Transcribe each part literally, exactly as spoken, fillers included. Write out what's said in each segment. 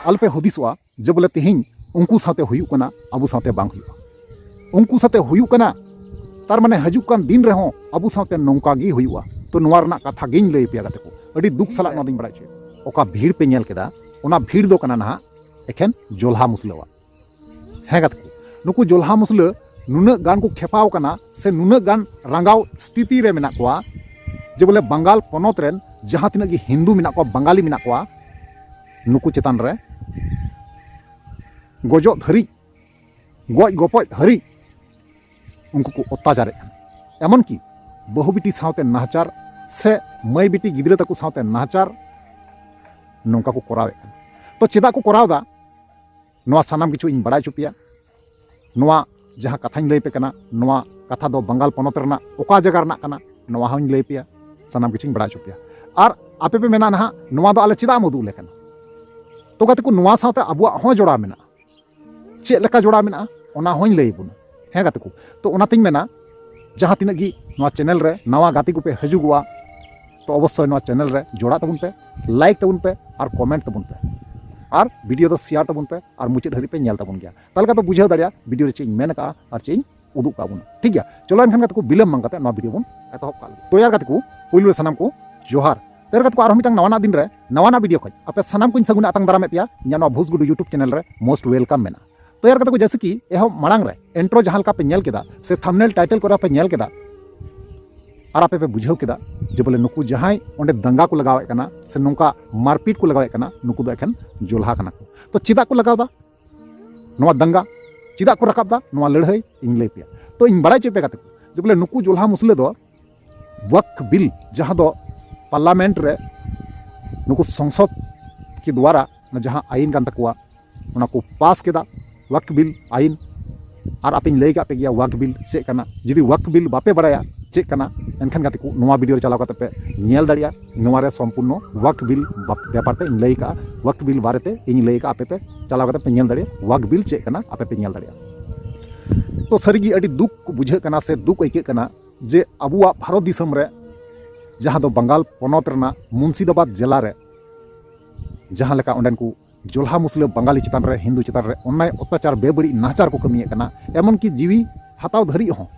ᱟᱞᱚᱯᱮ ᱦᱩᱫᱤᱥᱚᱜᱼᱟ ᱡᱮ ᱵᱚᱞᱮ ᱛᱮᱦᱮᱧ ᱩᱱᱠᱩ ᱥᱟᱶᱛᱮ ᱦᱩᱭᱩᱜ ᱠᱟᱱᱟ, ᱟᱵᱚ ᱥᱟᱶᱛᱮ ᱵᱟᱝ ᱦᱩᱭᱩᱜᱼᱟ᱾ ᱩᱱᱠᱩ ᱥᱟᱶᱛᱮ ᱦᱩᱭᱩᱜ ᱠᱟᱱᱟ, ᱛᱟᱨ ᱢᱟᱱᱮ ᱦᱤᱡᱩᱜ ᱠᱟᱱ ᱫᱤᱱ ᱨᱮᱦᱚᱸ ᱟᱵᱚ ᱥᱟᱶᱛᱮ ᱱᱚᱝᱠᱟ ᱜᱮ ᱦᱩᱭᱩᱜᱼᱟ᱾ ᱛᱚ ᱱᱚᱣᱟ ᱨᱮᱱᱟᱜ ᱠᱟᱛᱷᱟ ᱜᱤᱧ ᱞᱟᱹᱭ ᱟᱯᱮᱭᱟ ᱜᱟᱛᱮ ᱠᱚ, ᱟᱹᱰᱤ ᱫᱩᱠ ᱥᱟᱞᱟᱜ ᱱᱚᱣᱟ ᱫᱚᱧ ᱵᱟᱲᱟᱭ ᱦᱚᱪᱚᱭᱮᱫ᱾ ᱚᱠᱟ ᱵᱷᱤᱲ ᱯᱮ ᱧᱮᱞ ᱠᱮᱫᱟ, ᱚᱱᱟ ᱵᱷᱤᱲ ᱫᱚ ᱠᱟᱱᱟ ᱱᱟᱦᱟᱜ ᱮᱠᱷᱮᱱ ᱡᱚᱞᱦᱟ ᱢᱩᱥᱞᱟᱹᱣᱟᱜ᱾ ᱦᱮᱸ ᱜᱟᱛᱮ ᱠᱚ, ᱱᱩᱠᱩ ᱡᱚᱞᱦᱟ ᱢᱩᱥᱞᱟᱹ ᱱᱩᱱᱟᱹᱜ ᱜᱟᱱ ᱠᱚ ᱠᱷᱮᱯᱟᱣ ᱠᱟᱱᱟ ᱥᱮ ᱱᱩᱱᱟᱹᱜ ᱜᱟᱱ ᱨᱟᱸᱜᱟᱣ ᱥᱛᱷᱤᱛᱤ ᱨᱮ ᱢᱮᱱᱟᱜ ᱠᱚᱣᱟ ᱡᱮ ᱵᱚᱞᱮ ᱵᱟᱝᱜᱟᱞ ᱯᱚᱱᱚᱛ ᱨᱮᱱ ᱡᱟᱦᱟᱸ ᱛᱤᱱᱟᱹᱜ ᱜᱮ ᱦᱤᱱᱫᱩ ᱢᱮᱱᱟᱜ ᱠᱚᱣᱟ, ᱵᱟᱝᱜᱟᱞᱤ ᱢᱮᱱᱟᱜ ᱠᱚᱣᱟ, ᱱᱩᱠᱩ ᱪᱮᱛᱟᱱ ᱨᱮ ᱜᱚᱡᱚᱜ ᱫᱷᱟᱹᱨᱤᱡ, ᱜᱚᱡ ᱜᱚᱯᱚᱡ ᱦᱟᱹᱨᱤᱡ ᱩᱱᱠᱩ ᱠᱚ ᱚᱛᱛᱟᱪᱟᱨᱮᱫ ᱠᱟᱱᱟ᱾ ᱮᱢᱚᱱ ᱠᱤ ᱵᱟᱹᱦᱩ ᱵᱤᱴᱤ ᱥᱟᱶᱛᱮ ᱱᱟᱦᱟᱪᱟᱨ ᱥᱮ ᱢᱟᱹᱭ ᱵᱤᱴᱤ ᱜᱤᱫᱽᱨᱟᱹ ᱛᱟᱠᱚ ᱥᱟᱶᱛᱮ ᱱᱟᱦᱟᱪᱟᱨ ᱱᱚᱝᱠᱟ ᱠᱚ ᱠᱚᱨᱟᱣᱮᱫ ᱠᱟᱱᱟ᱾ ᱛᱚ ᱪᱮᱫᱟᱜ ᱠᱚ ᱠᱚᱨᱟᱣ ᱮᱫᱟ, ᱱᱚᱣᱟ ᱥᱟᱱᱟᱢ ᱠᱤᱪᱷᱩ ᱤᱧ ᱵᱟᱲᱟᱭ ᱦᱚᱪᱚ ᱯᱮᱭᱟ᱾ ᱱᱚᱣᱟ ᱡᱟᱦᱟᱸ ᱠᱟᱛᱷᱟᱧ ᱞᱟᱹᱭ ᱯᱮ ᱠᱟᱱᱟ, ᱱᱚᱣᱟ ᱠᱟᱛᱷᱟ ᱫᱚ ᱵᱟᱝᱜᱟᱞ ᱯᱚᱱᱚᱛ ᱨᱮᱱᱟᱜ ᱚᱠᱟ ᱡᱟᱭᱜᱟ ᱨᱮᱱᱟᱜ ᱠᱟᱱᱟ, ᱱᱚᱣᱟ ᱦᱚᱸᱧ ᱞᱟᱹᱭ ᱯᱮᱭᱟ, ᱥᱟᱱᱟᱢ ᱠᱤᱪᱷᱩᱧ ᱵᱟᱲᱟᱭ ᱦᱚᱪᱚ ᱯᱮᱭᱟ᱾ ᱟᱨ ᱟᱯᱮ ᱯᱮ ᱢᱮᱱᱟ ᱱᱟᱦᱟᱜ, ᱱᱚᱣᱟ ᱫᱚ ᱟᱞᱮ ᱪᱮᱫᱟᱜ ᱮᱢ ᱩᱫᱩᱜ ᱞᱮ ᱠᱟᱱᱟ? ᱛᱚ ᱜᱟᱛᱮ ᱠᱚ, ᱱᱚᱣᱟ ᱥᱟᱶᱛᱮ ᱟᱵᱚᱣᱟᱜ ᱦᱚᱸ ᱡᱚᱲᱟᱣ ᱢᱮᱱᱟᱜᱼᱟ᱾ ᱪᱮᱫ ᱞᱮᱠᱟ ᱡᱚᱲᱟᱣ ᱢᱮᱱᱟᱜᱼᱟ, ᱚᱱᱟ ᱦᱚᱸᱧ ᱞᱟᱹᱭ ᱟᱵᱚᱱᱟ᱾ ᱦᱮᱸ ᱜᱟᱛᱮ ᱠᱚ, ᱛᱚ ᱚᱱᱟᱛᱤᱧ ᱢᱮᱱᱟ, ᱡᱟᱦᱟᱸ ᱛᱤᱱᱟᱹᱜ ᱜᱮ ᱱᱚᱣᱟ ᱪᱮᱱᱮᱞ ᱨᱮ ᱱᱟᱣᱟ ᱜᱟᱛᱮ ᱠᱚᱯᱮ ᱦᱤᱡᱩᱜᱚᱜᱼᱟ, ᱛᱚ ᱚᱵᱚᱥᱥᱳᱭ ᱱᱚᱣᱟ ᱪᱮᱱᱮᱞ ᱨᱮ ᱡᱚᱲᱟᱜ ᱛᱟᱵᱚᱱ ᱯᱮ, ᱞᱟᱭᱤᱠ ᱛᱟᱵᱚᱱ ᱯᱮ ᱟᱨ ᱠᱚᱢᱮᱱᱴ ᱛᱟᱵᱚᱱ ᱯᱮ, ᱟᱨ ᱵᱷᱤᱰᱤᱭᱳ ᱫᱚ ᱥᱮᱭᱟᱨ ᱛᱟᱵᱚᱱ ᱯᱮ, ᱟᱨ ᱢᱩᱪᱟᱹᱫ ᱦᱟᱹᱨᱤᱡ ᱯᱮ ᱧᱮᱞ ᱛᱟᱵᱚᱱ ᱜᱮᱭᱟ᱾ ᱛᱟᱦᱚᱞᱮ ᱠᱷᱟᱱ ᱯᱮ ᱵᱩᱡᱷᱟᱹᱣ ᱫᱟᱲᱮᱭᱟᱜᱼᱟ ᱵᱷᱤᱰᱤᱭᱳ ᱨᱮ ᱪᱮᱫ ᱤᱧ ᱢᱮᱱ ᱟᱠᱟᱫᱼᱟ ᱟᱨ ᱪᱮᱫ ᱤᱧ ᱩᱫᱩᱜ ᱠᱟᱜ ᱵᱚᱱᱟ᱾ ᱴᱷᱤᱠ ᱜᱮᱭᱟ, ᱪᱚᱞᱚ ᱮᱱᱠᱷᱟᱱ ᱜᱟᱛᱮ ᱠᱚ, ᱵᱤᱞᱚᱢ ᱵᱟᱝ ᱠᱟᱛᱮ ᱱᱚᱣᱟ ᱵᱷᱤᱰᱤᱭᱳ ᱵᱚᱱ ᱮᱛᱚᱦᱚᱵ ᱠᱟᱜ ᱞᱮᱜᱮ᱾ ᱛᱚ ᱭᱟᱨ ᱜᱟᱛᱮ ᱠᱚ, ᱯᱩᱭᱞᱩ ᱨᱮ ᱥᱟᱱᱟᱢ ᱠᱚ ᱡᱚᱦᱟᱨ᱾ ᱛᱚ ᱭᱟᱨ ᱜᱟᱛᱮ ᱠᱚ, ᱟᱨᱦᱚᱸ ᱢᱤᱫᱴᱟᱝ ᱱᱟᱣᱟᱱᱟᱜ ᱫᱤᱱ ᱨᱮ ᱱᱟᱣᱟᱱᱟᱜ ᱵᱷᱤᱰᱤᱭᱳ ᱠᱷᱚᱱ ᱟᱯᱮ ᱥᱟᱱᱟᱢ ᱠᱚᱧ ᱥᱟᱹᱜᱩᱱ ᱟᱛᱟᱝ ᱫᱟᱨᱟᱢᱮᱫ ᱯᱮᱭᱟ ᱤᱧᱟᱹᱜ ᱱᱚᱣᱟ ᱵᱷᱩᱥᱜᱩᱰᱩ YouTube ᱪᱮᱱᱮᱞ ᱨᱮ most welcome ᱢᱮᱱᱟᱜᱼᱟ᱾ ᱛᱚ ᱭᱟᱨ ᱜᱟᱛᱮ ᱠᱚ, ᱡᱮᱭᱥᱮ ᱠᱤ ᱮᱦᱚᱵ ᱢᱟᱲᱟᱝ ᱨᱮ ᱤᱱᱴᱨᱳ ᱡᱟᱦᱟᱸ ᱞᱮᱠᱟ ᱯᱮ ᱧᱮᱞ ᱠᱮᱫᱟ ᱥᱮ ᱛᱷᱟᱢᱵᱱᱮᱞ ᱴᱟᱭᱴᱮᱞ ᱠᱚᱨᱮ ᱯᱮ ᱧᱮᱞ ᱠᱮᱫᱟ, ᱟᱨ ᱟᱯᱮ ᱯᱮ ᱵᱩᱡᱷᱟᱹᱣ ᱠᱮᱫᱟ ᱡᱮ ᱵᱚᱞᱮ ᱱᱩᱠᱩ ᱡᱟᱦᱟᱸᱭ ᱚᱸᱰᱮ ᱫᱟᱝᱜᱟ ᱠᱚ ᱞᱟᱜᱟᱣᱮᱫ ᱠᱟᱱᱟ ᱥᱮ ᱱᱚᱝᱠᱟ ᱢᱟᱨᱯᱤᱴ ᱠᱚ ᱞᱟᱜᱟᱣᱮᱫ ᱠᱟᱱᱟ, ᱱᱩᱠᱩ ᱫᱚ ᱮᱠᱷᱮᱱ ᱡᱚᱞᱦᱟ ᱠᱟᱱᱟ ᱠᱚ᱾ ᱛᱚ ᱪᱮᱫᱟᱜ ᱠᱚ ᱞᱟᱜᱟᱣ ᱮᱫᱟ ᱱᱚᱣᱟ ᱫᱟᱝᱜᱟ? ᱪᱮᱫᱟᱜ ᱠᱚ ᱨᱟᱠᱟᱵ ᱮᱫᱟ ᱱᱚᱣᱟ ᱞᱟᱹᱲᱦᱟᱹᱭ? ᱤᱧ ᱞᱟᱹᱭ ᱯᱮᱭᱟ᱾ ᱛᱚ ᱤᱧ ᱵᱟᱲᱟᱭ ᱦᱚᱪᱚ ᱯᱮ ᱜᱟᱛᱮ ᱠᱚ, ᱡᱮ ᱵᱚᱞᱮ ᱱᱩᱠᱩ ᱡᱚᱞᱦᱟ ᱢᱩᱥᱞᱟᱹ ᱫᱚ ᱣᱟᱠᱯ ᱵᱤᱞ, ᱡᱟᱦᱟᱸ ᱫᱚ ᱯᱟᱨᱞᱟᱢᱮᱱᱴ ᱨᱮ ᱱᱩᱠᱩ ᱥᱚᱝᱥᱚᱫ ᱠᱮ ᱫᱣᱟᱨᱟ ᱚᱱᱟ ᱡᱟᱦᱟᱸ ᱟᱭᱤᱱ ᱠᱟᱱ ᱛᱟᱠᱚᱣᱟ, ᱚᱱᱟ ᱠᱚ ᱯᱟᱥ ᱠᱮᱫᱟ, ᱣᱟᱠᱯ ᱵᱤᱞ ᱟᱭᱤᱱ᱾ ᱟᱨ ᱟᱯᱮᱧ ᱞᱟᱹᱭ ᱠᱟᱜ ᱯᱮ ᱜᱮᱭᱟ ᱣᱟᱠᱯ ᱵᱤᱞ ᱪᱮᱫ ᱠᱟᱱᱟ᱾ ᱡᱩᱫᱤ ᱣᱟᱠᱯ ᱵᱤᱞ ᱵᱟᱯᱮ ᱵᱟᱲᱟᱭᱟ ᱪᱮᱫ ᱠᱟᱱᱟ, ᱮᱱᱠᱷᱟᱱ ᱜᱟᱛᱮ ᱠᱚ, ᱱᱚᱣᱟ ᱵᱷᱤᱰᱤᱭᱳ ᱨᱮ ᱪᱟᱞᱟᱣ ᱠᱟᱛᱮ ᱯᱮ ᱧᱮᱞ ᱫᱟᱲᱮᱭᱟᱜᱼᱟ᱾ ᱱᱚᱣᱟ ᱨᱮ ᱥᱚᱢᱯᱩᱨᱱᱚ ᱣᱟᱠᱯ ᱵᱤᱞ ᱵᱟᱯ-, ᱵᱮᱯᱟᱨ ᱛᱮ ᱤᱧ ᱞᱟᱹᱭ ᱠᱟᱜᱼᱟ, ᱣᱟᱠᱯ ᱵᱤᱞ ᱵᱟᱨᱮᱛᱮ ᱤᱧ ᱞᱟᱹᱭ ᱠᱟᱜᱼᱟ᱾ ᱟᱯᱮ ᱯᱮ ᱪᱟᱞᱟᱣ ᱠᱟᱛᱮ ᱯᱮ ᱧᱮᱞ ᱫᱟᱲᱮᱭᱟᱜᱼᱟ ᱣᱟᱠᱯ ᱵᱤᱞ ᱪᱮᱫ ᱠᱟᱱᱟ, ᱟᱯᱮ ᱯᱮ ᱧᱮᱞ ᱫᱟᱲᱮᱭᱟᱜᱼᱟ᱾ ᱛᱚ ᱥᱟᱹᱨᱤᱜᱮ ᱟᱹᱰᱤ ᱫᱩᱠ ᱵᱩᱡᱷᱟᱹᱜ ᱠᱟᱱᱟ ᱥᱮ ᱫᱩᱠ ᱟᱹᱭᱠᱟᱹᱜ ᱠᱟᱱᱟ ᱡᱮ ᱟᱵᱚᱣᱟᱜ ᱵᱷᱟᱨᱚᱛ ᱫᱤᱥᱚᱢ ᱨᱮ, ᱡᱟᱦᱟᱸ ᱫᱚ ᱵᱟᱝᱜᱟᱞ ᱯᱚᱱᱚᱛ ᱨᱮᱱᱟᱜ ᱢᱩᱨᱥᱤᱫᱟᱵᱟᱫᱽ ᱡᱮᱞᱟ ᱨᱮ, ᱡᱟᱦᱟᱸ ᱞᱮᱠᱟ ᱚᱸᱰᱮᱱ ᱠᱚ ᱡᱚᱞᱦᱟ ᱢᱩᱥᱞᱟᱹ ᱵᱟᱝᱜᱟᱞᱤ ᱪᱮᱛᱟᱱ ᱨᱮ, ᱦᱤᱱᱫᱩ ᱪᱮᱛᱟᱱ ᱨᱮ ᱚᱱᱱᱟᱭ ᱚᱛᱛᱟᱪᱟᱨ, ᱵᱮᱵᱟᱹᱲᱤᱡ ᱱᱟᱦᱟᱪᱟᱨ ᱠᱚ ᱠᱟᱹᱢᱤᱭᱮᱫ ᱠᱟᱱᱟ, ᱮᱢᱚᱱ ᱠᱤ ᱡᱤᱣᱤ ᱦᱟᱛᱟᱣ ᱫᱷᱟᱹᱨᱤᱡ ᱦᱚᱸ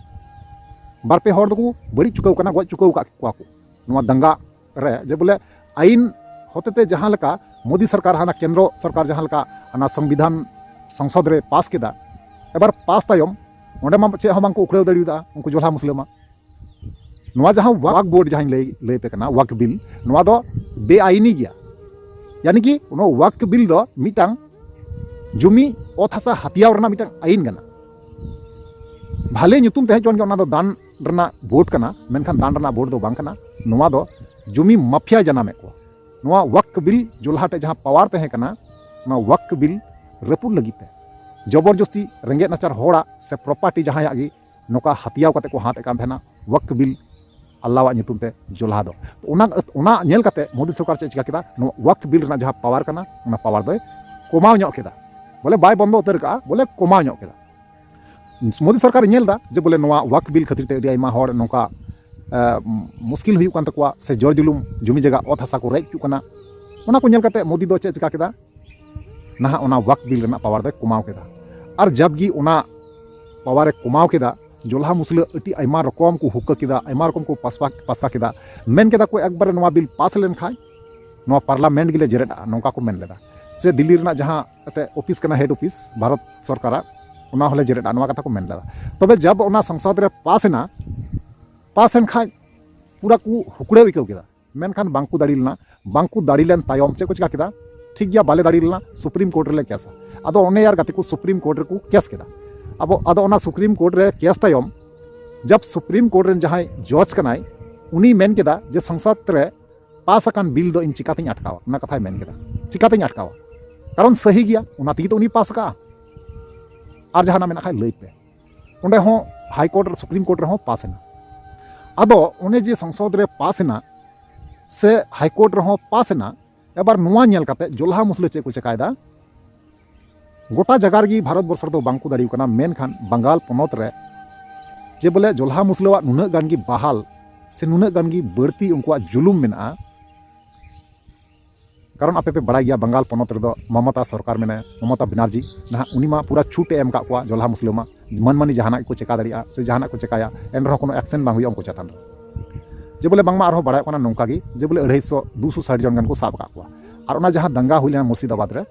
ᱵᱟᱨ ᱯᱮ ᱦᱚᱲ ᱫᱚᱠᱚ ᱵᱟᱹᱲᱤᱡ ᱪᱩᱠᱟᱹᱣ ᱠᱟᱱᱟ, ᱜᱚᱡ ᱪᱩᱠᱟᱹᱣ ᱟᱠᱟᱫ ᱠᱚᱣᱟ ᱠᱚ ᱱᱚᱣᱟ ᱫᱟᱝᱜᱟ ᱨᱮ᱾ ᱡᱮ ᱵᱚᱞᱮ ᱟᱭᱤᱱ ᱦᱚᱛᱮᱛᱮ ᱡᱟᱦᱟᱸ ᱞᱮᱠᱟ ᱢᱳᱫᱤ ᱥᱚᱨᱠᱟᱨ, ᱦᱟᱱᱟ ᱠᱮᱱᱫᱨᱚ ᱥᱚᱨᱠᱟᱨ ᱡᱟᱦᱟᱸ ᱞᱮᱠᱟ ᱦᱟᱱᱟ ᱥᱚᱝᱵᱤᱫᱷᱟᱱ ᱥᱚᱝᱥᱚᱫ ᱨᱮ ᱯᱟᱥ ᱠᱮᱫᱟ, ᱮᱵᱟᱨ ᱯᱟᱥ ᱛᱟᱭᱚᱢ ᱚᱸᱰᱮ ᱢᱟ ᱪᱮᱫ ᱦᱚᱸ ᱵᱟᱝ ᱠᱚ ᱩᱠᱷᱲᱟᱹᱣ ᱫᱟᱲᱮᱭᱟᱫᱟ ᱩᱱᱠᱩ ᱡᱚᱞᱦᱟ ᱢᱩᱥᱞᱟᱹ ᱢᱟ᱾ ᱱᱚᱣᱟ ᱡᱟᱦᱟᱸ ᱣᱟᱠ ᱵᱳᱨᱰ ᱡᱟᱦᱟᱸᱧ ᱞᱟᱹᱭ, ᱞᱟᱹᱭ ᱯᱮ ᱠᱟᱱᱟ, ᱣᱟᱠ ᱵᱤᱞ, ᱱᱚᱣᱟ ᱫᱚ ᱵᱮᱟᱭᱤᱱᱤ ᱜᱮᱭᱟ᱾ ᱭᱟᱱᱤ ᱠᱤ ᱚᱱᱟ ᱣᱟᱠ ᱵᱤᱞ ᱫᱚ ᱢᱤᱫᱴᱟᱝ ᱡᱩᱢᱤ ᱚᱛ ᱦᱟᱥᱟ ᱦᱟᱛᱭᱟᱣ ᱨᱮᱱᱟᱜ ᱢᱤᱫᱴᱟᱝ ᱟᱭᱤᱱ ᱠᱟᱱᱟ᱾ ᱵᱷᱟᱞᱮ ᱧᱩᱛᱩᱢ ᱛᱟᱦᱮᱸ ᱦᱚᱪᱚᱣᱟᱱ ᱜᱮ, ᱚᱱᱟ ᱫᱚ ᱫᱟᱱ ᱨᱮᱱᱟᱜ ᱵᱳᱨᱰ ᱠᱟᱱᱟ, ᱢᱮᱱᱠᱷᱟᱱ ᱫᱟᱱ ᱨᱮᱱᱟᱜ ᱵᱳᱨᱰ ᱫᱚ ᱵᱟᱝ ᱠᱟᱱᱟ᱾ ᱱᱚᱣᱟ ᱫᱚ ᱡᱩᱢᱤ ᱢᱟᱯᱷᱤᱭᱟ ᱡᱟᱱᱟᱢᱮᱫ ᱠᱚᱣᱟ᱾ ᱱᱚᱣᱟ ᱣᱟᱠ ᱵᱤᱞ ᱡᱚᱞᱦᱟ ᱴᱷᱮᱡ ᱡᱟᱦᱟᱸ ᱯᱟᱣᱟᱨ ᱛᱟᱦᱮᱸ ᱠᱟᱱᱟ, ᱱᱚᱣᱟ ᱣᱟᱠ ᱵᱤᱞ ᱨᱟᱹᱯᱩᱫ ᱞᱟᱹᱜᱤᱫ ᱛᱮ ᱡᱚᱵᱚᱨᱡᱚᱥᱛᱤ ᱨᱮᱸᱜᱮᱡ ᱱᱟᱪᱟᱨ ᱦᱚᱲᱟᱜ ᱥᱮ ᱯᱨᱚᱯᱟᱨᱴᱤ ᱡᱟᱦᱟᱸᱭᱟᱜ ᱜᱮ ᱱᱚᱝᱠᱟ ᱦᱟᱛᱭᱟᱣ ᱠᱟᱛᱮ ᱠᱚ ᱦᱟᱛ ᱮᱫ ᱠᱟᱱ ᱛᱟᱦᱮᱱᱟ ᱣᱟᱠ ᱵᱤᱞ ᱟᱞᱞᱟᱣᱟᱜ ᱧᱩᱛᱩᱢ ᱛᱮ ᱡᱚᱞᱦᱟ ᱫᱚ᱾ ᱛᱚ ᱚᱱᱟ, ᱚᱱᱟ ᱧᱮᱞ ᱠᱟᱛᱮ ᱢᱳᱫᱤ ᱥᱚᱨᱠᱟᱨ ᱪᱮᱫ ᱪᱤᱠᱟ ᱠᱮᱫᱟ? ᱱᱚᱣᱟ ᱣᱟᱠ ᱵᱤᱞ ᱨᱮᱱᱟᱜ ᱡᱟᱦᱟᱸ ᱯᱟᱣᱟᱨ ᱠᱟᱱᱟ, ᱚᱱᱟ ᱯᱟᱣᱟᱨ ᱫᱚᱭ ᱠᱚᱢᱟᱣ ᱧᱚᱜ ᱠᱮᱫᱟ᱾ ᱵᱚᱞᱮ ᱵᱟᱭ ᱵᱚᱱᱫᱚ ᱩᱛᱟᱹᱨ ᱠᱟᱜᱼᱟ, ᱵᱚᱞᱮ ᱠᱚᱢᱟᱣ ᱧᱚᱜ ᱠᱮᱫᱟ᱾ ᱢᱳᱫᱤ ᱥᱚᱨᱠᱟᱨᱮ ᱧᱮᱞ ᱮᱫᱟ ᱡᱮ ᱵᱚᱞᱮ ᱱᱚᱣᱟ ᱣᱟᱠ ᱵᱤᱞ ᱠᱷᱟᱹᱛᱤᱨ ᱛᱮ ᱟᱹᱰᱤ ᱟᱭᱢᱟ ᱦᱚᱲ ᱱᱚᱝᱠᱟ, ᱮ, ᱢᱩᱥᱠᱤᱞ ᱦᱩᱭᱩᱜ ᱠᱟᱱ ᱛᱟᱠᱚᱣᱟ ᱥᱮ ᱡᱳᱨ ᱡᱩᱞᱩᱢ, ᱡᱩᱢᱤ ᱡᱟᱭᱜᱟ, ᱚᱛ ᱦᱟᱥᱟ ᱠᱚ ᱨᱮᱡ ᱦᱚᱪᱚᱜ ᱠᱟᱱᱟ᱾ ᱚᱱᱟ ᱠᱚ ᱧᱮᱞ ᱠᱟᱛᱮ ᱢᱳᱫᱤ ᱫᱚ ᱪᱮᱫ ᱪᱤᱠᱟ ᱠᱮᱫᱟ? ᱱᱟᱦᱟᱜ ᱚᱱᱟ ᱣᱟᱠ ᱵᱤᱞ ᱨᱮᱱᱟᱜ ᱯᱟᱣᱟᱨ ᱫᱚᱭ ᱠᱚᱢᱟᱣ ᱠᱮᱫᱟ᱾ ᱟᱨ ᱡᱟᱵᱜᱤ ᱚᱱᱟ ᱯᱟᱣᱟᱨ ᱮ ᱠᱚᱢᱟᱣ ᱠᱮᱫᱟ, ᱡᱚᱞᱦᱟ ᱢᱩᱥᱞᱟᱹ ᱟᱹᱰᱤ ᱟᱭᱢᱟ ᱨᱚᱠᱚᱢ ᱠᱚ ᱦᱩᱠᱟᱹ ᱠᱮᱫᱟ, ᱟᱭᱢᱟ ᱨᱚᱠᱚᱢ ᱠᱚ ᱯᱟᱥᱯᱟ, ᱯᱟᱥᱠᱟ ᱠᱮᱫᱟ᱾ ᱢᱮᱱ ᱠᱮᱫᱟ ᱠᱚ, ᱮᱠᱵᱟᱨᱮ ᱱᱚᱣᱟ ᱵᱤᱞ ᱯᱟᱥ ᱞᱮᱱᱠᱷᱟᱱ ᱱᱚᱣᱟ ᱯᱟᱨᱞᱟᱢᱮᱱᱴ ᱜᱮᱞᱮ ᱡᱮᱨᱮᱫᱼᱟ, ᱱᱚᱝᱠᱟ ᱠᱚ ᱢᱮᱱ ᱞᱮᱫᱟ᱾ ᱥᱮ ᱫᱤᱞᱞᱤ ᱨᱮᱱᱟᱜ ᱡᱟᱦᱟᱸ ᱮᱱᱛᱮ ᱚᱯᱷᱤᱥ ᱠᱟᱱᱟ, ᱦᱮᱰ ᱚᱯᱷᱤᱥ ᱵᱷᱟᱨᱚᱛ ᱥᱚᱨᱠᱟᱨᱟᱜ, ᱚᱱᱟ ᱦᱚᱸᱞᱮ ᱡᱮᱨᱮᱫᱼᱟ, ᱱᱚᱣᱟ ᱠᱟᱛᱷᱟ ᱠᱚ ᱢᱮᱱ ᱞᱮᱫᱟ᱾ ᱛᱚᱵᱮ ᱡᱟᱵ ᱚᱱᱟ ᱥᱚᱝᱥᱚᱫ ᱨᱮ ᱯᱟᱥ ᱮᱱᱟ, ᱯᱟᱥ ᱮᱱ ᱠᱷᱟᱡ ᱯᱩᱨᱟ ᱠᱚ ᱦᱩᱠᱲᱟᱹᱣ ᱟᱹᱭᱠᱟᱹᱣ ᱠᱮᱫᱟ᱾ ᱢᱮᱱᱠᱷᱟᱱ ᱵᱟᱝᱠᱚ ᱫᱟᱲᱮ ᱞᱮᱱᱟ᱾ ᱵᱟᱝᱠᱚ ᱫᱟᱲᱮ ᱞᱮᱱ ᱛᱟᱭᱚᱢ ᱪᱮᱫ ᱠᱚ ᱪᱤᱠᱟ ᱠᱮᱫᱟ? ᱴᱷᱤᱠ ᱜᱮᱭᱟ, ᱵᱟᱞᱮ ᱫᱟᱲᱮ ᱞᱮᱱᱟ, ᱥᱩᱯᱨᱤᱢ ᱠᱳᱨᱴ ᱨᱮᱞᱮ ᱠᱮᱥᱟ᱾ ᱟᱫᱚ ᱚᱱᱮ ᱭᱟᱨ ᱜᱟᱛᱮ ᱠᱚ ᱥᱩᱯᱨᱤᱢ ᱠᱳᱨᱴ ᱨᱮᱠᱚ ᱠᱮᱥ ᱠᱮᱫᱟ᱾ ᱟᱵᱚ, ᱟᱫᱚ ᱚᱱᱟ ᱥᱩᱯᱨᱤᱢ ᱠᱳᱨᱴ ᱨᱮ ᱠᱮᱥ ᱛᱟᱭᱚᱢ, ᱡᱟᱵ ᱥᱩᱯᱨᱤᱢ ᱠᱳᱨᱴ ᱨᱮᱱ ᱡᱟᱦᱟᱸᱭ ᱡᱚᱡᱽ ᱠᱟᱱᱟᱭ, ᱩᱱᱤ ᱢᱮᱱ ᱠᱮᱫᱟ ᱡᱮ ᱥᱚᱝᱥᱚᱫ ᱨᱮ ᱯᱟᱥ ᱟᱠᱟᱱ ᱵᱤᱞ ᱫᱚ ᱤᱧ ᱪᱤᱠᱟᱛᱤᱧ ᱟᱴᱠᱟᱣᱟ, ᱚᱱᱟ ᱠᱟᱛᱷᱟᱭ ᱢᱮᱱ ᱠᱮᱫᱟ᱾ ᱪᱤᱠᱟᱛᱤᱧ ᱟᱴᱠᱟᱣᱟ? ᱠᱟᱨᱚᱱ ᱥᱟᱹᱦᱤ ᱜᱮᱭᱟ, ᱚᱱᱟ ᱛᱮᱜᱮ ᱛᱚ ᱩᱱᱤ ᱯᱟᱥ ᱟᱠᱟᱜᱼᱟ᱾ ᱟᱨ ᱡᱟᱦᱟᱱᱟᱜ ᱢᱮᱱᱟᱜ ᱠᱷᱟᱡ ᱞᱟᱹᱭ ᱯᱮ᱾ ᱚᱸᱰᱮ ᱦᱚᱸ ᱦᱟᱭ ᱠᱳᱨᱴ ᱨᱮ, ᱥᱩᱯᱨᱤᱢ ᱠᱳᱨᱴ ᱨᱮᱦᱚᱸ ᱯᱟᱥ ᱮᱱᱟ᱾ ᱟᱫᱚ ᱚᱱᱮ ᱡᱮ ᱥᱚᱝᱥᱚᱫ ᱨᱮ ᱯᱟᱥ ᱮᱱᱟ ᱥᱮ ᱦᱟᱭ ᱠᱳᱨᱴ ᱨᱮᱦᱚᱸ ᱯᱟᱥ ᱮᱱᱟ, ᱮᱵᱟᱨ ᱱᱚᱣᱟ ᱧᱮᱞ ᱠᱟᱛᱮ ᱡᱚᱞᱦᱟ ᱢᱩᱥᱞᱟᱹ ᱪᱮᱫ ᱠᱚ ᱪᱮᱠᱟᱭᱮᱫᱟ? ᱜᱚᱴᱟ ᱡᱟᱭᱜᱟ ᱨᱮᱜᱮ ᱵᱷᱟᱨᱚᱛ ᱵᱚᱨᱥᱚ ᱨᱮᱫᱚ ᱵᱟᱝ ᱠᱚ ᱫᱟᱲᱮ ᱠᱟᱱᱟ, ᱢᱮᱱᱠᱷᱟᱱ ᱵᱟᱝᱜᱟᱞ ᱯᱚᱱᱚᱛ ᱨᱮ ᱡᱮ ᱵᱚᱞᱮ ᱡᱚᱞᱦᱟ ᱢᱩᱥᱞᱟᱹᱣᱟᱜ ᱱᱩᱱᱟᱹᱜ ᱜᱟᱱ ᱜᱮ ᱵᱟᱦᱟᱞ ᱥᱮ ᱱᱩᱱᱟᱹᱜ ᱜᱟᱱ ᱜᱮ ᱵᱟᱹᱲᱛᱤ ᱩᱱᱠᱩᱣᱟᱜ ᱡᱩᱞᱩᱢ ᱢᱮᱱᱟᱜᱼᱟ, ᱠᱟᱨᱚᱱ ᱟᱯᱮ ᱯᱮ ᱵᱟᱲᱟᱭ ᱜᱮᱭᱟ, ᱵᱟᱝᱜᱟᱞ ᱯᱚᱱᱚᱛ ᱨᱮᱫᱚ ᱢᱚᱢᱚᱛᱟ ᱥᱚᱨᱠᱟᱨ ᱢᱮᱱᱟᱭᱟ, ᱢᱚᱢᱚᱛᱟ ᱵᱮᱱᱟᱨᱡᱤ ᱱᱟᱦᱟᱜ, ᱩᱱᱤ ᱢᱟ ᱯᱩᱨᱟ ᱪᱷᱩᱴ ᱮ ᱮᱢ ᱠᱟᱜ ᱠᱚᱣᱟ ᱡᱚᱞᱦᱟ ᱢᱩᱥᱞᱟᱹ ᱢᱟ, ᱢᱟᱹᱱ ᱢᱟᱹᱱᱤ ᱡᱟᱦᱟᱱᱟᱜ ᱜᱮᱠᱚ ᱪᱮᱠᱟ ᱫᱟᱲᱮᱭᱟᱜᱼᱟ ᱥᱮ ᱡᱟᱦᱟᱱᱟᱜ ᱠᱚ ᱪᱮᱠᱟᱭᱟ, ᱮᱱ ᱨᱮᱦᱚᱸ ᱠᱳᱱᱳ ᱮᱠᱥᱮᱱ ᱵᱟᱝ ᱦᱩᱭᱩᱜᱼᱟ ᱩᱱᱠᱩ ᱪᱮᱛᱟᱱ ᱨᱮ᱾ ᱡᱮ ᱵᱚᱞᱮ ᱵᱟᱝᱢᱟ ᱟᱨᱦᱚᱸ ᱵᱟᱲᱟᱭᱚᱜ ᱠᱟᱱᱟ ᱱᱚᱝᱠᱟ ᱜᱮ, ᱡᱮ ᱵᱚᱞᱮ ᱟᱹᱲᱟᱹᱭ ᱥᱚ ᱫᱩᱥᱚ ᱥᱟᱴ ᱡᱚᱱ ᱜᱟᱱ ᱠᱚ ᱥᱟᱵ ᱟᱠᱟᱫ ᱠᱚᱣᱟ᱾ ᱟᱨ ᱚᱱᱟ ᱡᱟᱦᱟᱸ ᱫᱟᱝᱜᱟ ᱦᱩᱭ ᱞᱮᱱᱟ ᱢᱩᱨᱥᱤᱫᱟᱵᱟᱫᱽ ᱨᱮ,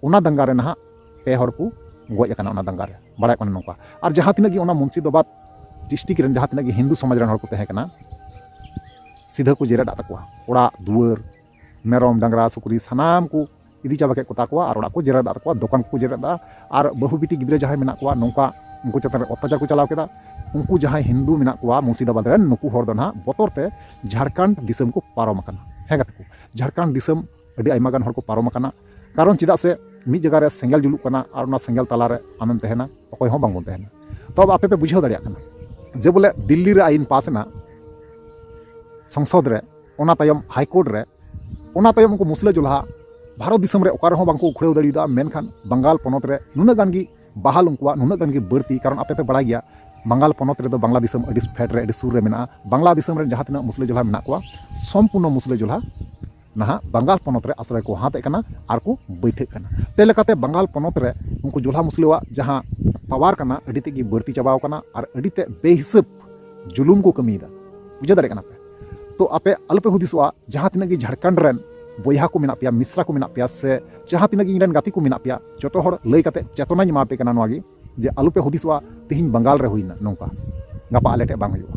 ᱚᱱᱟ ᱫᱟᱝᱜᱟ ᱨᱮ ᱱᱟᱦᱟᱜ ᱯᱮ ᱦᱚᱲ ᱠᱚ ᱜᱚᱡ ᱟᱠᱟᱱᱟ ᱚᱱᱟ ᱫᱟᱝᱜᱟ ᱨᱮ, ᱵᱟᱲᱟᱭᱚᱜ ᱠᱟᱱᱟ ᱱᱚᱝᱠᱟ᱾ ᱟᱨ ᱡᱟᱦᱟᱸ ᱛᱤᱱᱟᱹᱜ ᱜᱮ ᱚᱱᱟ ᱢᱩᱨᱥᱤᱫᱟᱵᱟᱫᱽ ᱰᱤᱥᱴᱨᱤᱠᱴ ᱨᱮᱱ ᱡᱟᱦᱟᱸ ᱛᱤᱱᱟᱹᱜ ᱜᱮ ᱦᱤᱱᱫᱩ ᱥᱚᱢᱟᱡᱽ ᱨᱮᱱ ᱦᱚᱲ ᱠᱚ ᱛᱟᱦᱮᱸ ᱠᱟᱱᱟ, ᱥᱤᱫᱷᱟᱹ ᱠᱚ ᱡᱮᱨᱮᱫ ᱟᱠᱟᱫ ᱛᱟᱠᱚᱣᱟ, ᱚᱲᱟᱜ ᱫᱩᱣᱟᱹᱨ, ᱢᱮᱨᱚᱢ, ᱰᱟᱝᱨᱟ, ᱥᱩᱠᱨᱤ ᱥᱟᱱᱟᱢ ᱠᱚ ᱤᱫᱤ ᱪᱟᱵᱟ ᱠᱮᱫ ᱠᱚᱛᱟ ᱠᱚᱣᱟ ᱟᱨ ᱚᱲᱟᱜ ᱠᱚ ᱡᱮᱨᱮᱫ ᱟᱠᱟᱫ ᱛᱟᱠᱚᱣᱟ, ᱫᱚᱠᱟᱱ ᱠᱚᱠᱚ ᱡᱮᱨᱮᱫ ᱟᱠᱟᱫᱼᱟ᱾ ᱟᱨ ᱵᱟᱹᱦᱩ ᱵᱤᱴᱤ ᱜᱤᱫᱽᱨᱟᱹ ᱡᱟᱦᱟᱸᱭ ᱢᱮᱱᱟᱜ ᱠᱚᱣᱟ, ᱱᱚᱝᱠᱟ ᱩᱱᱠᱩ ᱪᱮᱛᱟᱱ ᱨᱮ ᱚᱛᱛᱟᱪᱟᱨ ᱠᱚ ᱪᱟᱞᱟᱣ ᱠᱮᱫᱟ᱾ ᱩᱱᱠᱩ ᱡᱟᱦᱟᱸᱭ ᱦᱤᱱᱫᱩ ᱢᱮᱱᱟᱜ ᱠᱚᱣᱟ ᱢᱩᱨᱥᱤᱫᱟᱵᱟᱫᱽ ᱨᱮᱱ, ᱱᱩᱠᱩ ᱦᱚᱲ ᱫᱚ ᱱᱟᱦᱟᱜ ᱵᱚᱛᱚᱨ ᱛᱮ ᱡᱷᱟᱲᱠᱷᱚᱸᱰ ᱫᱤᱥᱚᱢ ᱠᱚ ᱯᱟᱨᱚᱢ ᱟᱠᱟᱱᱟ᱾ ᱦᱮᱸ ᱜᱟᱛᱮ ᱠᱚ, ᱡᱷᱟᱲᱠᱷᱚᱸᱰ ᱫᱤᱥᱚᱢ ᱟᱹᱰᱤ ᱟᱭᱢᱟ ᱜᱟᱱ ᱦᱚᱲ ᱠᱚ ᱯᱟᱨᱚᱢ ᱟᱠᱟᱱᱟ᱾ ᱠᱟᱨᱚᱱ ᱪᱮᱫᱟᱜ ᱥᱮ ᱢᱤᱫ ᱡᱟᱭᱜᱟ ᱨᱮ ᱥᱮᱸᱜᱮᱞ ᱡᱩᱞᱩᱜ ᱠᱟᱱᱟ ᱟᱨ ᱚᱱᱟ ᱥᱮᱸᱜᱮᱞ ᱛᱟᱞᱟᱨᱮ ᱟᱢᱮᱢ ᱛᱟᱦᱮᱱᱟ, ᱚᱠᱚᱭ ᱦᱚᱸ ᱵᱟᱝᱵᱚᱱ ᱛᱟᱦᱮᱱᱟ᱾ ᱛᱚ ᱟᱯᱮ ᱯᱮ ᱵᱩᱡᱷᱟᱹᱣ ᱫᱟᱲᱮᱭᱟᱜ ᱠᱟᱱᱟ ᱡᱮ ᱵᱚᱞᱮ ᱫᱤᱞᱞᱤ ᱨᱮ ᱟᱭᱤᱱ ᱯᱟᱥ ᱮᱱᱟ ᱥᱚᱝᱥᱚᱫ ᱨᱮ, ᱚᱱᱟ ᱛᱟᱭᱚᱢ ᱦᱟᱭ ᱠᱳᱨᱴ ᱨᱮ, ᱚᱱᱟ ᱛᱟᱭᱚᱢ ᱩᱱᱠᱩ ᱢᱩᱥᱞᱟᱹ ᱡᱚᱞᱦᱟ ᱵᱷᱟᱨᱚᱛ ᱫᱤᱥᱚᱢ ᱨᱮ ᱚᱠᱟ ᱨᱮᱦᱚᱸ ᱵᱟᱝᱠᱚ ᱩᱠᱷᱲᱟᱹᱣ ᱫᱟᱲᱮᱭᱟᱫᱟ᱾ ᱢᱮᱱᱠᱷᱟᱱ ᱵᱟᱝᱜᱟᱞ ᱯᱚᱱᱚᱛ ᱨᱮ ᱱᱩᱱᱟᱹᱜ ᱜᱟᱱ ᱜᱮ ᱵᱟᱦᱟᱞ ᱩᱱᱠᱩᱣᱟᱜ, ᱱᱩᱱᱟᱹᱜ ᱜᱟᱱ ᱜᱮ ᱵᱟᱹᱲᱛᱤ, ᱠᱟᱨᱚᱱ ᱟᱯᱮ ᱯᱮ ᱵᱟᱲᱟᱭ ᱜᱮᱭᱟ ᱵᱟᱝᱜᱟᱞ ᱯᱚᱱᱚᱛ ᱨᱮᱫᱚ ᱵᱟᱝᱞᱟᱫᱮᱥ ᱟᱹᱰᱤ ᱯᱷᱮᱰ ᱨᱮ, ᱟᱹᱰᱤ ᱥᱩᱨ ᱨᱮ ᱢᱮᱱᱟᱜᱼᱟ᱾ ᱵᱟᱝᱞᱟ ᱫᱤᱥᱚᱢ ᱨᱮᱱ ᱡᱟᱦᱟᱸ ᱛᱤᱱᱟᱹᱜ ᱢᱩᱥᱞᱟᱹ ᱡᱚᱞᱦᱟ ᱢᱮᱱᱟᱜ ᱠᱚᱣᱟ, ᱥᱚᱢᱯᱩᱨᱱᱚ ᱢᱩᱥᱞᱟᱹ ᱡᱚᱞᱦᱟ ᱱᱟᱦᱟᱜ ᱵᱟᱝᱜᱟᱞ ᱯᱚᱱᱚᱛ ᱨᱮ ᱟᱥᱨᱚᱭ ᱠᱚ ᱦᱟᱛᱮᱫ ᱠᱟᱱᱟ ᱟᱨ ᱠᱚ ᱵᱟᱹᱭᱴᱷᱟᱹᱜ ᱠᱟᱱᱟ᱾ ᱛᱮ ᱞᱮᱠᱟᱛᱮ ᱵᱟᱝᱜᱟᱞ ᱯᱚᱱᱚᱛ ᱨᱮ ᱩᱱᱠᱩ ᱡᱚᱞᱦᱟ ᱢᱩᱥᱞᱟᱹᱣᱟᱜ ᱡᱟᱦᱟᱸ ᱯᱟᱣᱟᱨ ᱠᱟᱱᱟ, ᱟᱹᱰᱤ ᱛᱮᱫ ᱜᱮ ᱵᱟᱹᱲᱛᱤ ᱪᱟᱵᱟᱣ ᱠᱟᱱᱟ ᱟᱨ ᱟᱹᱰᱤ ᱛᱮᱫ ᱵᱮᱦᱤᱥᱟᱹᱵ ᱡᱩᱞᱩᱢ ᱠᱚ ᱠᱟᱹᱢᱤᱭᱮᱫᱟ᱾ ᱵᱩᱡᱷᱟᱹᱣ ᱫᱟᱲᱮᱭᱟᱜ ᱠᱟᱱᱟ ᱯᱮ? ᱛᱚ ᱟᱯᱮ ᱟᱞᱚᱯᱮ ᱦᱩᱫᱤᱥᱚᱜᱼᱟ, ᱡᱟᱦᱟᱸ ᱛᱤᱱᱟᱹᱜ ᱜᱮ ᱡᱷᱟᱲᱠᱷᱚᱸᱰ ᱨᱮᱱ ᱵᱚᱭᱦᱟ ᱠᱚ ᱢᱮᱱᱟᱜ ᱯᱮᱭᱟ, ᱢᱤᱥᱨᱟ ᱠᱚ ᱢᱮᱱᱟᱜ ᱯᱮᱭᱟ, ᱥᱮ ᱡᱟᱦᱟᱸ ᱛᱤᱱᱟᱹᱜ ᱜᱮ ᱤᱧ ᱨᱮᱱ ᱜᱟᱛᱮ ᱠᱚ ᱢᱮᱱᱟᱜ ᱯᱮᱭᱟ, ᱡᱚᱛᱚ ᱦᱚᱲ ᱞᱟᱹᱭ ᱠᱟᱛᱮ ᱪᱮᱛᱚᱱᱟᱧ ᱮᱢᱟ ᱯᱮ ᱠᱟᱱᱟ ᱱᱚᱣᱟ ᱜᱮ, ᱡᱮ ᱟᱞᱚᱯᱮ ᱦᱩᱫᱤᱥᱚᱜᱼᱟ ᱛᱤᱦᱤᱧ ᱵᱟᱝᱜᱟᱞ ᱨᱮ ᱦᱩᱭᱱᱟ ᱱᱚᱝᱠᱟ, ᱜᱟᱯᱟ ᱟᱞᱮ ᱴᱷᱮᱱ ᱵᱟᱝ ᱦᱩᱭᱩᱜᱼᱟ᱾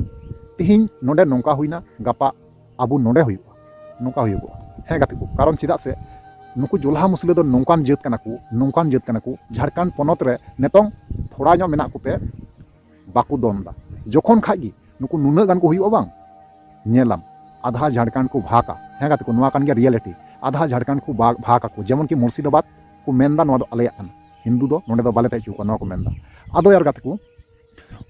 ᱛᱤᱦᱤᱧ ᱱᱚᱰᱮ ᱱᱚᱝᱠᱟ ᱦᱩᱭᱱᱟ, ᱜᱟᱯᱟ ᱟᱵᱚ ᱱᱚᱰᱮ ᱦᱩᱭᱩᱜᱼᱟ, ᱱᱚᱝᱠᱟ ᱦᱩᱭᱩᱜᱚᱜᱼᱟ᱾ ᱦᱮᱸ ᱜᱟᱛᱮ ᱠᱚ, ᱠᱟᱨᱚᱱ ᱪᱮᱫᱟᱜ ᱥᱮ ᱱᱩᱠᱩ ᱡᱚᱞᱦᱟ ᱢᱩᱥᱞᱟᱹ ᱫᱚ ᱱᱚᱝᱠᱟᱱ ᱡᱟᱹᱛ ᱠᱟᱱᱟ ᱠᱚ, ᱱᱚᱝᱠᱟᱱ ᱡᱟᱹᱛ ᱠᱟᱱᱟ ᱠᱚ, ᱡᱷᱟᱲᱠᱷᱚᱸᱰ ᱯᱚᱱᱚᱛ ᱨᱮ ᱱᱤᱛᱚᱝ ᱛᱷᱚᱲᱟ ᱧᱚᱜ ᱢᱮᱱᱟᱜ ᱠᱚᱛᱮ ᱵᱟᱠᱚ ᱫᱚᱱ ᱮᱫᱟ᱾ ᱡᱚᱠᱷᱚᱱ ᱠᱷᱟᱡ ᱜᱮ ᱱᱩᱠᱩ ᱱᱩᱱᱟᱹᱜ ᱜᱟᱱ ᱠᱚ ᱦᱩᱭᱩᱜᱼᱟ ᱵᱟᱝ, ᱧᱮᱞᱟᱢ, ᱟᱫᱷᱟ ᱡᱷᱟᱲᱠᱷᱚᱸᱰ ᱠᱚ ᱵᱷᱟᱜᱟ᱾ ᱦᱮᱸ ᱜᱟᱛᱮ ᱠᱚ, ᱱᱚᱣᱟ ᱠᱟᱱ ᱜᱮᱭᱟ ᱨᱤᱭᱮᱞᱤᱴᱤ᱾ ᱟᱫᱷᱟ ᱡᱷᱟᱲᱠᱷᱚᱸᱰ ᱠᱚ ᱵᱷᱟᱜᱽ, ᱵᱷᱟᱜᱽ ᱟᱠᱚ, ᱡᱮᱢᱚᱱ ᱠᱤ ᱢᱩᱨᱥᱤᱫᱟᱵᱟᱫᱽ ᱠᱚ ᱢᱮᱱᱫᱟ ᱱᱚᱣᱟ ᱫᱚ ᱟᱞᱮᱭᱟᱜ ᱠᱟᱱᱟ, ᱦᱤᱱᱫᱩ ᱫᱚ ᱱᱚᱰᱮ ᱫᱚ ᱵᱟᱞᱮ ᱛᱟᱦᱮᱸ ᱦᱚᱪᱚ ᱠᱚᱣᱟ, ᱱᱚᱣᱟ ᱠᱚ ᱢᱮᱱᱫᱟ᱾ ᱟᱫᱚ ᱭᱟᱨ ᱜᱟᱛᱮ ᱠᱚ,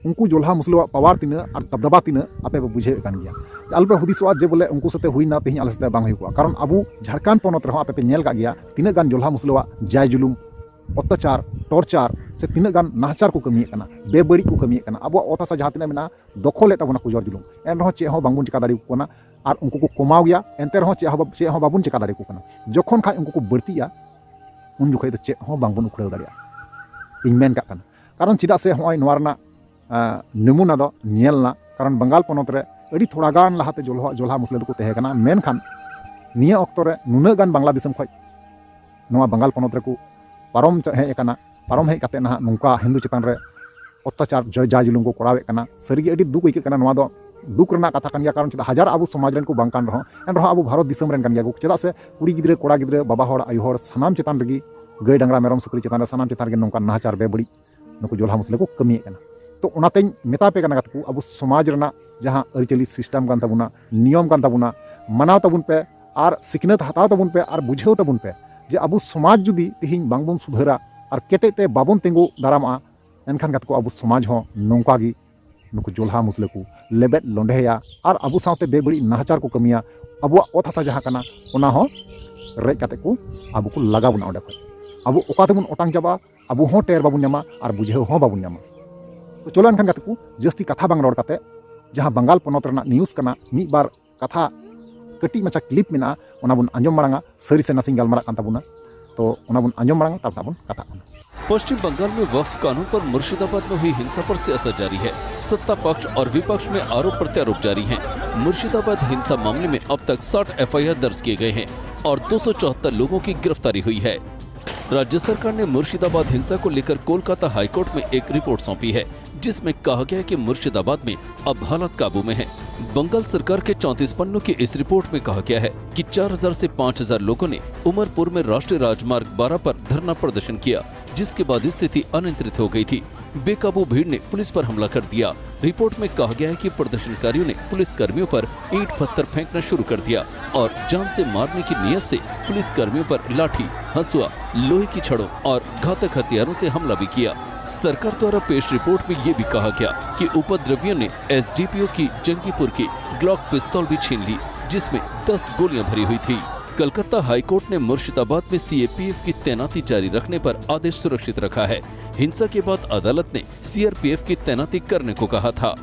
ᱩᱱᱠᱩ ᱡᱚᱞᱦᱟ ᱢᱩᱥᱞᱟᱹᱣᱟᱜ ᱯᱟᱣᱟᱨ ᱛᱤᱱᱟᱹᱜ ᱟᱨ ᱫᱟᱵᱫᱟᱵᱟ ᱛᱤᱱᱟᱹᱜ, ᱟᱯᱮ ᱯᱮ ᱵᱩᱡᱷᱟᱹᱣᱮᱫ ᱠᱟᱱ ᱜᱮᱭᱟ᱾ ᱟᱞᱚᱯᱮ ᱦᱩᱫᱤᱥᱚᱜᱼᱟ ᱡᱮ ᱵᱚᱞᱮ ᱩᱱᱠᱩ ᱥᱟᱛᱮ ᱦᱩᱭᱱᱟ, ᱛᱮᱦᱮᱧ ᱟᱞᱮ ᱥᱟᱛᱮ ᱵᱟᱝ ᱦᱩᱭ ᱠᱚᱜᱼᱟ᱾ ᱠᱟᱨᱚᱱ ᱟᱵᱚ ᱡᱷᱟᱲᱠᱷᱚᱸᱰ ᱯᱚᱱᱚᱛ ᱨᱮᱦᱚᱸ ᱟᱯᱮ ᱯᱮ ᱧᱮᱞ ᱠᱟᱜ ᱜᱮᱭᱟ ᱛᱤᱱᱟᱹᱜ ᱜᱟᱱ ᱡᱚᱞᱦᱟ ᱢᱩᱥᱞᱟᱹᱣᱟᱜ ᱡᱟᱭ ᱡᱩᱞᱩᱢ, ᱚᱛᱛᱟᱪᱟᱨ, ᱴᱚᱨᱪᱟᱨ ᱥᱮ ᱛᱤᱱᱟᱹᱜ ᱜᱟᱱ ᱱᱟᱦᱟᱪᱟᱨ ᱠᱚ ᱠᱟᱹᱢᱤᱭᱮᱫ ᱠᱟᱱᱟ, ᱵᱮᱵᱟᱹᱲᱤᱡ ᱠᱚ ᱠᱟᱹᱢᱤᱭᱮᱫ ᱠᱟᱱᱟ᱾ ᱟᱵᱚᱣᱟᱜ ᱚᱛ ᱦᱟᱥᱟ ᱡᱟᱦᱟᱸ ᱛᱤᱱᱟᱹᱜ ᱢᱮᱱᱟᱜᱼᱟ, ᱫᱚᱠᱷᱚᱞᱮᱫ ᱛᱟᱵᱚᱱᱟ ᱠᱚ ᱡᱳᱨ ᱡᱩᱞᱩᱢ, ᱮᱱ ᱨᱮᱦᱚᱸ ᱪᱮᱫ ᱦᱚᱸ ᱵᱟᱝᱵᱚᱱ ᱪᱤᱠᱟ ᱫᱟᱲᱮᱭᱟᱠᱚ ᱠᱟᱱᱟ᱾ ᱟᱨ ᱩᱱᱠᱩ ᱠᱚ ᱠᱚᱢᱟᱣ ᱜᱮᱭᱟ, ᱮᱱᱛᱮ ᱨᱮᱦᱚᱸ ᱪᱮᱫ ᱦᱚᱸ ᱵᱟ-, ᱪᱮᱫ ᱦᱚᱸ ᱵᱟᱵᱚᱱ ᱪᱮᱠᱟ ᱫᱟᱲᱮ ᱟᱠᱚ ᱠᱟᱱᱟ᱾ ᱡᱚᱠᱷᱚᱱ ᱠᱷᱟᱡ ᱩᱱᱠᱩ ᱠᱚ ᱵᱟᱹᱲᱛᱤᱜᱼᱟ, ᱩᱱ ᱡᱚᱠᱷᱚᱡ ᱫᱚ ᱪᱮᱫ ᱦᱚᱸ ᱵᱟᱝᱵᱚᱱ ᱩᱠᱷᱲᱟᱹᱣ ᱫᱟᱲᱮᱭᱟᱜᱼᱟ, ᱤᱧ ᱢᱮᱱ ᱠᱟᱜ ᱠᱟᱱᱟ᱾ ᱠᱟᱨᱚᱱ ᱪᱮᱫᱟᱜ ᱥᱮ ᱦᱚᱸᱜᱼᱚᱭ ᱱᱚᱣᱟ ᱨᱮᱱᱟᱜ, ᱟᱸ, ᱱᱚᱢᱩᱱᱟ ᱫᱚ ᱧᱮᱞ ᱮᱱᱟ, ᱠᱟᱨᱚᱱ ᱵᱟᱝᱜᱟᱞ ᱯᱚᱱᱚᱛ ᱨᱮ ᱟᱹᱰᱤ ᱛᱷᱚᱲᱟ ᱜᱟᱱ ᱞᱟᱦᱟᱛᱮ ᱡᱚᱞᱦᱟ, ᱡᱚᱞᱦᱟ ᱢᱩᱥᱞᱟᱹ ᱫᱚᱠᱚ ᱛᱟᱦᱮᱸ ᱠᱟᱱᱟ, ᱢᱮᱱᱠᱷᱟᱱ ᱱᱤᱭᱟᱹ ᱚᱠᱛᱚ ᱨᱮ ᱱᱩᱱᱟᱹᱜ ᱜᱟᱱ ᱵᱟᱝᱞᱟ ᱫᱤᱥᱚᱢ ᱠᱷᱚᱡ ᱱᱚᱣᱟ ᱵᱟᱝᱜᱟᱞ ᱯᱚᱱᱚᱛ ᱨᱮᱠᱚ ᱯᱟᱨᱚᱢ ᱪᱟ-, ᱦᱮᱡ ᱟᱠᱟᱱᱟ᱾ ᱯᱟᱨᱚᱢ ᱦᱮᱡ ᱠᱟᱛᱮ ᱱᱟᱦᱟᱜ ᱱᱚᱝᱠᱟ ᱦᱤᱱᱫᱩ ᱪᱮᱛᱟᱱ ᱨᱮ ᱚᱛᱛᱟᱪᱟᱨ, ᱡᱚᱭ ᱡᱟ ᱡᱩᱞᱩᱢ ᱠᱚ ᱠᱚᱨᱟᱣᱮᱫ ᱠᱟᱱᱟ᱾ ᱥᱟᱹᱨᱤᱜᱮ ᱟᱹᱰᱤ ᱫᱩᱠ ᱟᱹᱭᱠᱟᱹᱜ ᱠᱟᱱᱟ᱾ ᱱᱚᱣᱟ ᱫᱚ ᱫᱩᱠ ᱨᱮᱱᱟᱜ ᱠᱟᱛᱷᱟ ᱠᱟᱱ ᱜᱮᱭᱟ, ᱠᱟᱨᱚᱱ ᱪᱮᱫᱟᱜ ᱦᱟᱡᱟᱨ ᱟᱵᱚ ᱥᱚᱢᱟᱡᱽ ᱨᱮᱱ ᱠᱚ ᱵᱟᱝ ᱠᱟᱱ ᱨᱮᱦᱚᱸ, ᱮᱱ ᱨᱮᱦᱚᱸ ᱟᱵᱚ ᱵᱷᱟᱨᱚᱛ ᱫᱤᱥᱚᱢ ᱨᱮᱱ ᱠᱟᱱ ᱜᱮᱭᱟ ᱠᱚ᱾ ᱪᱮᱫᱟᱜ ᱥᱮ ᱠᱩᱲᱤ ᱜᱤᱫᱽᱨᱟᱹ, ᱠᱚᱲᱟ ᱜᱤᱫᱽᱨᱟᱹ, ᱵᱟᱵᱟ ᱦᱚᱲ, ᱟᱭᱳ ᱦᱚᱲ, ᱥᱟᱱᱟᱢ ᱪᱮᱛᱟᱱ ᱨᱮᱜᱮ, ᱜᱟᱹᱭ ᱰᱟᱝᱨᱟ, ᱢᱮᱨᱚᱢ, ᱥᱩᱠᱨᱤ ᱪᱮᱛᱟᱱ ᱨᱮ, ᱥᱟᱱᱟᱢ ᱪᱮᱛᱟᱱ ᱨᱮᱜᱮ ᱱᱚᱝᱠᱟ ᱱᱟᱦᱟᱪᱟᱨ ᱵᱮᱵᱟᱹᱲᱤᱡ ᱱᱩᱠᱩ ᱡᱚᱞᱦᱟ ᱢᱩᱥᱞᱟᱹ ᱠᱚ ᱠᱟᱹᱢᱤᱭᱮᱫ ᱠᱟᱱᱟ᱾ ᱛᱚ ᱚᱱᱟᱛᱮᱧ ᱢᱮᱛᱟ ᱯᱮ ᱠᱟᱱᱟ ᱜᱟᱛᱮ ᱠᱚ, ᱟᱵᱚ ᱥᱚᱢᱟᱡᱽ ᱨᱮᱱᱟᱜ ᱡᱟᱦᱟᱸ ᱟᱹᱨᱤᱪᱟᱹᱞᱤ system ᱠᱟᱱ ᱛᱟᱵᱚᱱᱟ, ᱱᱤᱭᱚᱢ ᱠᱟᱱ ᱛᱟᱵᱚᱱᱟ, ᱢᱟᱱᱟᱣ ᱛᱟᱵᱚᱱ ᱯᱮ ᱟᱨ ᱥᱤᱠᱷᱱᱟᱹᱛ ᱦᱟᱛᱟᱣ ᱛᱟᱵᱚᱱ ᱯᱮ ᱟᱨ ᱵᱩᱡᱷᱟᱹᱣ ᱛᱟᱵᱚᱱ ᱯᱮ ᱡᱮ ᱟᱵᱚ ᱥᱚᱢᱟᱡᱽ ᱡᱩᱫᱤ ᱛᱮᱦᱮᱧ ᱵᱟᱝᱵᱚᱱ ᱥᱩᱫᱷᱟᱹᱨᱟ ᱟᱨ ᱠᱮᱴᱮᱡ ᱛᱮ ᱵᱟᱵᱚᱱ ᱛᱤᱸᱜᱩ ᱫᱟᱨᱟᱢᱚᱜᱼᱟ, ᱮᱱᱠᱷᱟᱱ ᱜᱟᱛᱮ ᱠᱚ ᱟᱵᱚ ᱥᱚᱢᱟᱡᱽ ᱦᱚᱸ ᱱᱚᱝᱠᱟ ᱜᱮ ᱱᱩᱠᱩ ᱡᱚᱞᱦᱟ ᱢᱩᱥᱞᱟᱹ ᱠᱚ ᱞᱮᱵᱮᱫ ᱞᱚᱸᱰᱷᱮᱭᱟ ᱟᱨ ᱟᱵᱚ ᱥᱟᱶᱛᱮ ᱵᱮᱵᱟᱹᱲᱤᱡ ᱱᱟᱦᱟᱪᱟᱨ ᱠᱚ ᱠᱟᱹᱢᱤᱭᱟ᱾ ᱟᱵᱚᱣᱟᱜ ᱚᱛ ᱦᱟᱥᱟ ᱡᱟᱦᱟᱸ ᱠᱟᱱᱟ, ᱚᱱᱟ ᱦᱚᱸ ᱨᱮᱡ ᱠᱟᱛᱮ ᱠᱚ ᱟᱵᱚ ᱠᱚ ᱞᱟᱜᱟ ᱵᱚᱱᱟ᱾ ᱚᱸᱰᱮ ᱠᱷᱚᱱ ᱟᱵᱚ ᱚᱠᱟ ᱛᱮᱵᱚᱱ ᱚᱴᱟᱝ ᱪᱟᱵᱟᱜᱼᱟ, ᱟᱵᱚ ᱦᱚᱸ ᱴᱮᱨ ᱵᱟᱵᱚᱱ ᱧᱟᱢᱟ ᱟᱨ ᱵᱩᱡᱷᱟᱹᱣ ᱦᱚᱸ ᱵᱟᱵᱚᱱ ᱧᱟᱢᱟ᱾ ᱛᱚ ᱪᱚᱞᱚ ᱮᱱᱠᱷᱟᱱ ᱜᱟᱛᱮ ᱠᱚ, ᱡᱟᱹᱥᱛᱤ ᱠᱟᱛᱷᱟ ᱵᱟᱝ ᱨᱚᱲ ᱠᱟᱛᱮ ᱡᱟᱦᱟᱸ ᱵᱟᱝᱜᱟᱞ ᱯᱚᱱᱚᱛ ᱨᱮᱱᱟᱜ news ᱠᱟᱱᱟ, ᱢᱤᱫ ᱵᱟᱨ ᱠᱟᱛᱷᱟ, ᱠᱟᱹᱴᱤᱡ ᱢᱟᱪᱷᱟ clip ᱢᱮᱱᱟᱜᱼᱟ, ᱚᱱᱟ ᱵᱚᱱ ᱟᱸᱡᱚᱢ ᱢᱟᱲᱟᱝᱟ᱾ ᱥᱟᱹᱨᱤ ᱥᱮ ᱱᱟᱥᱮᱧ ᱜᱟᱞᱢᱟᱨᱟᱜ ᱠᱟᱱ ᱛᱟᱵᱚᱱᱟ, ᱛᱚ ᱚᱱᱟ ᱵᱚᱱ ᱟᱸᱡᱚᱢ ᱢᱟᱲᱟᱝᱟ, ᱛᱟᱨᱯᱚᱨᱮ ᱵᱚᱱ ᱠᱟᱛᱷᱟᱜ ᱠᱟᱱᱟ᱾ पश्चिम बंगाल में वक्फ कानून पर मुर्शिदाबाद में हुई हिंसा पर सियासत जारी है। सत्ता पक्ष और विपक्ष में आरोप प्रत्यारोप जारी हैं। मुर्शिदाबाद हिंसा मामले में अब तक साठ एफआईआर दर्ज किए गए हैं और दो सौ चौहत्तर लोगों की गिरफ्तारी हुई है। राज्य सरकार ने मुर्शिदाबाद हिंसा को लेकर कोलकाता हाईकोर्ट में एक रिपोर्ट सौंपी है, जिसमें कहा गया है कि मुर्शिदाबाद में अब हालात काबू में हैं। बंगाल सरकार के चौंतीस पन्नों की इस रिपोर्ट में कहा गया है कि चार हज़ार से पाँच हज़ार लोगों ने उमरपुर में राष्ट्रीय राजमार्ग बारह पर धरना प्रदर्शन किया, जिसके बाद स्थिति अनियंत्रित हो गई थी। बेकाबू भीड़ ने पुलिस पर हमला कर दिया। रिपोर्ट में कहा गया है कि प्रदर्शनकारियों ने पुलिस कर्मियों पर ईंट पत्थर फेंकना शुरू कर दिया और जान से मारने की नीयत से पुलिस कर्मियों पर लाठी, हंसुआ, लोहे की छड़ों और घातक हथियारों से हमला भी किया। सरकार द्वारा पेश रिपोर्ट में ये भी कहा गया कि उपद्रवियों ने एसडीपीओ की जंगीपुर की ग्लॉक पिस्तौल भी छीन ली, जिसमें दस गोलियां भरी हुई थी। कलकत्ता हाईकोर्ट ने मुर्शिदाबाद में सीएपीएफ की तैनाती जारी रखने पर आदेश सुरक्षित रखा है। हिंसा के बाद अदालत ने सीआरपीएफ की तैनाती करने को कहा था।